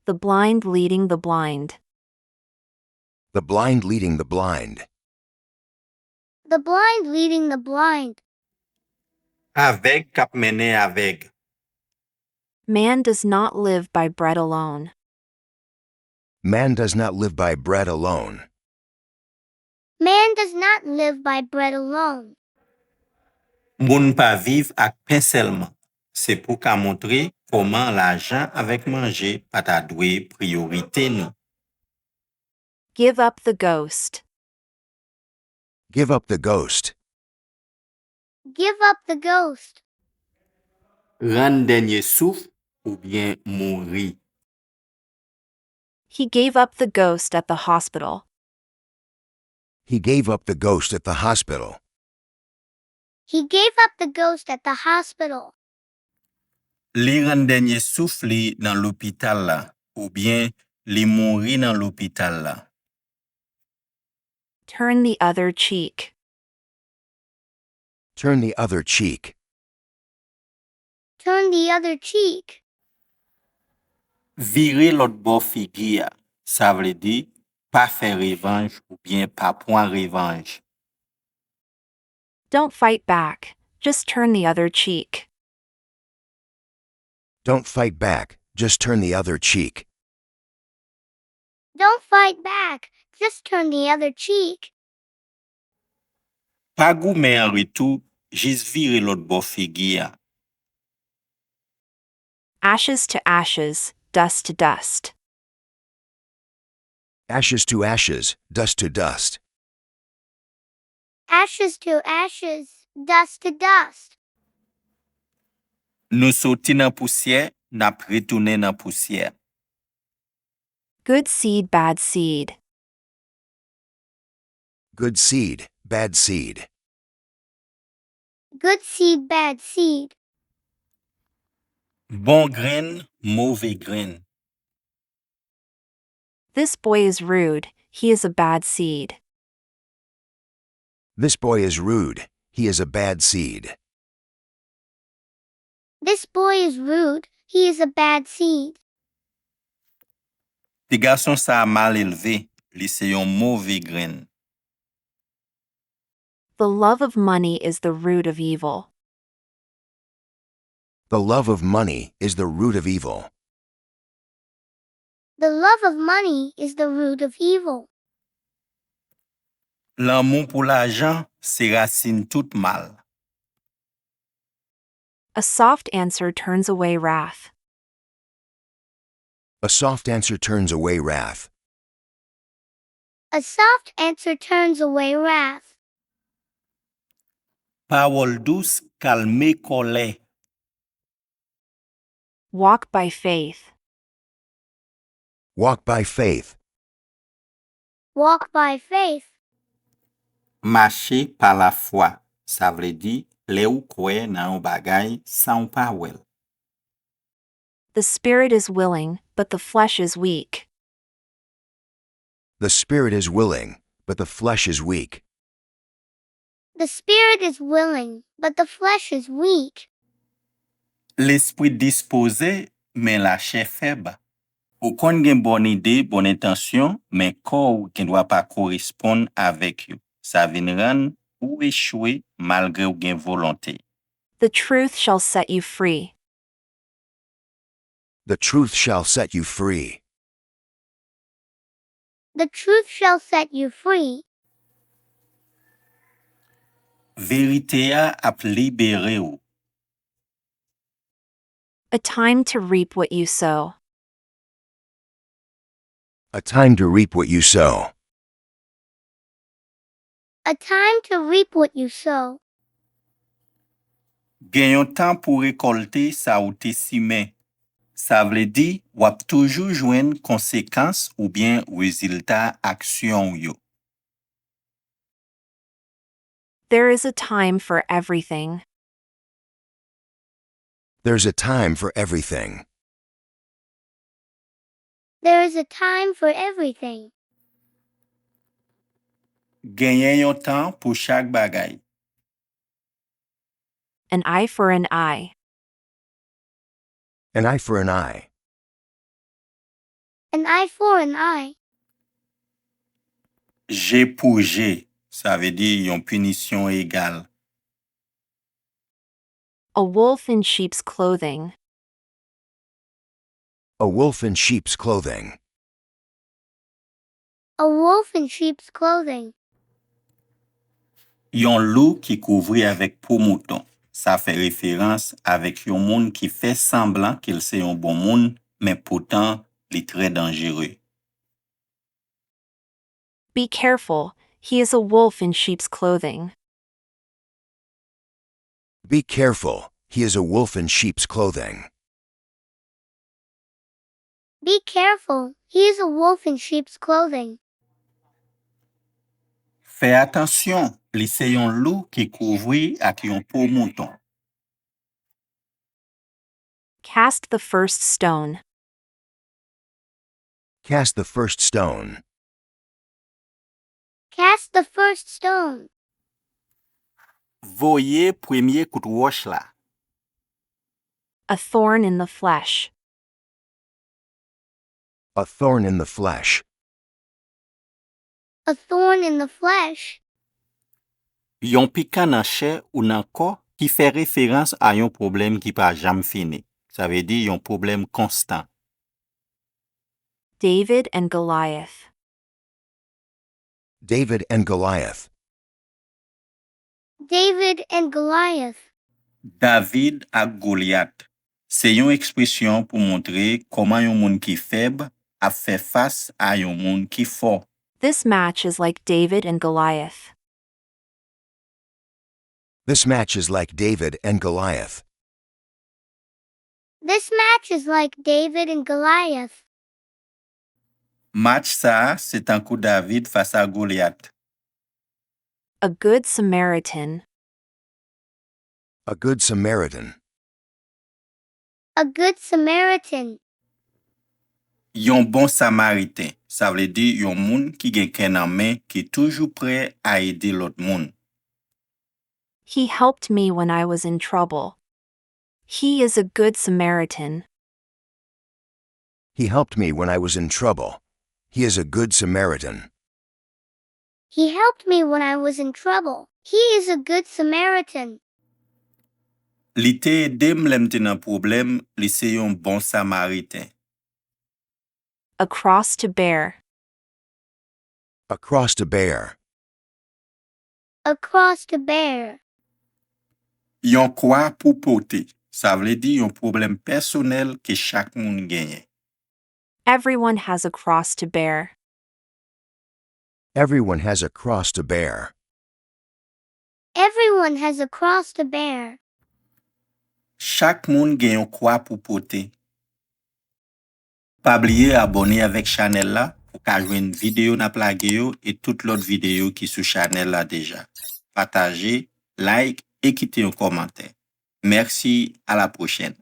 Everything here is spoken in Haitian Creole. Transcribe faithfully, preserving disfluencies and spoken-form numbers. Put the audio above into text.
The blind leading the blind. The blind leading the blind. The blind leading the blind. Avèg k ap mennen avèg. Man does not live by bread alone. Man does not live by bread alone. Man does not live by bread alone. Moun pa viv ak pen sèlman. Se pou ka montre kòman lajan avèk manje pa ta dwe priyorite nou. Give up the ghost. Give up the ghost. Give up the ghost. Rann dènye souf oubyen mouri. He gave up the ghost at the hospital. He gave up the ghost at the hospital. He gave up the ghost at the hospital. Li rann dènye souf li nan lopital la, oubyen li mouri nan lopital la. Turn the other cheek. Turn the other cheek. Turn the other cheek. Vire lòt bò figi a, sa vle di pa fè revanj oubyen pa pran revanj. Don't fight back, just turn the other cheek. Don't fight back, just turn the other cheek. Don't fight back, just turn the other cheek. Pa goumen an retou, jis vire lòt bò figi a. Ashes to ashes, dust to dust. Ashes to ashes, dust to dust. Ashes to ashes, dust to dust. Nou soti nan pousyè, n ap retounen nan pousyè. Good seed, bad seed. Good seed, bad seed. Good seed, bad seed. Bon grenn, move grenn. This boy is rude, he is a bad seed. This boy is rude, he is a bad seed. This boy is rude, he is a bad seed. Ti gason sa a mal elve, li se yon move grenn. The love of money is the root of evil. The love of money is the root of evil. The love of money is the root of evil. Lanmou pou lajan se rasin tout mal. A soft answer turns away wrath. A soft answer turns away wrath. A soft answer turns away wrath. Pawòl dous kalme kòlè. Walk by faith. Walk by faith. Walk by faith. Mache pa lafwa, sa vle di lè ou kwè nan yon bagay san w pa wè l. The spirit is willing, but the flesh is weak. The spirit is willing, but the flesh is weak. The spirit is willing, but the flesh is weak. Lespri dispoze, men lachè fèb. Ou konn gen bòn ide, bòn entansyon, men kò w gendwa pa koresponn avèk yo. Sa vin rann ou echwe malgre w gen volonte. The truth shall set you free. The truth shall set you free. The truth shall set you free. Verite a ap libere w. A time to reap what you sow. A time to reap what you sow. A time to reap what you sow. Gen yon tan pou rekòlte sa ou te simen. Sa vle di w ap toujou jwenn konsekans oubyen rezilta aksyon w yo. There is a time for everything. There's a time for everything. There is a time for everything. Genyen yon tan pou chak bagay. An eye for an eye. An eye for an eye. An eye for an eye. Je pou je, sa vle di yon pinisyon egal. A wolf in sheep's clothing. A wolf in sheep's clothing. A wolf in sheep's clothing. Yon lou ki kouvri avèk po mouton. Sa fè referans avèk yon moun ki fè sanblan ke l se yon bon moun, men poutan li trè danjere. Be careful, he is a wolf in sheep's clothing. Be careful, he is a wolf in sheep's clothing. Be careful, he is a wolf in sheep's clothing. Fè atansyon, li se yon lou ki kouvri ak yon po mouton. Cast the first stone. Cast the first stone. Cast the first stone. Voye premye kout wòch la. A thorn in the flesh. A thorn in the flesh. A thorn in the flesh. Yon pikan nan chè ou nan kò ki fè referans a yon pwoblèm ki pa janm fini. Sa vle di yon pwoblèm konstan. David and Goliath. David and Goliath. David and Goliath. David ak Golyat. Se yon ekspresyon pou montre kòman yon moun ki fèb ap fè fas a yon moun ki fò. This match is like David and Goliath. This match is like David and Goliath. This match is like David and Goliath. Match sa a se tankou David fas a Golyat. A good Samaritan. A good Samaritan. A good Samaritan. Yon bon Samariten, sa vle di yon moun ki gen kè nan men, ki toujou prè a ede lòt moun. He helped me when I was in trouble. He is a good Samaritan. He helped me when I was in trouble. He is a good Samaritan. He helped me when I was in trouble. He is a good Samaritan. Li te ede m lè m te nan pwoblèm, li se yon bon Samariten. A cross to bear. A cross to bear. A cross to bear. Yon kwa pou pote. Sa vle di yon pwoblèm pèsonèl ke chak moun genyen. Everyone has a cross to bear. Everyone has a cross to bear. Everyone has a cross to bear. Chak moun gen yon kwa pou pote. Pa bliye abòne avèk chanèl la pou ka jwenn videyo n ap lage yo e tout lòt videyo ki sou chanèl la deja. Pataje, like e kite yon kòmantè. Mèsi, a la pwochèn.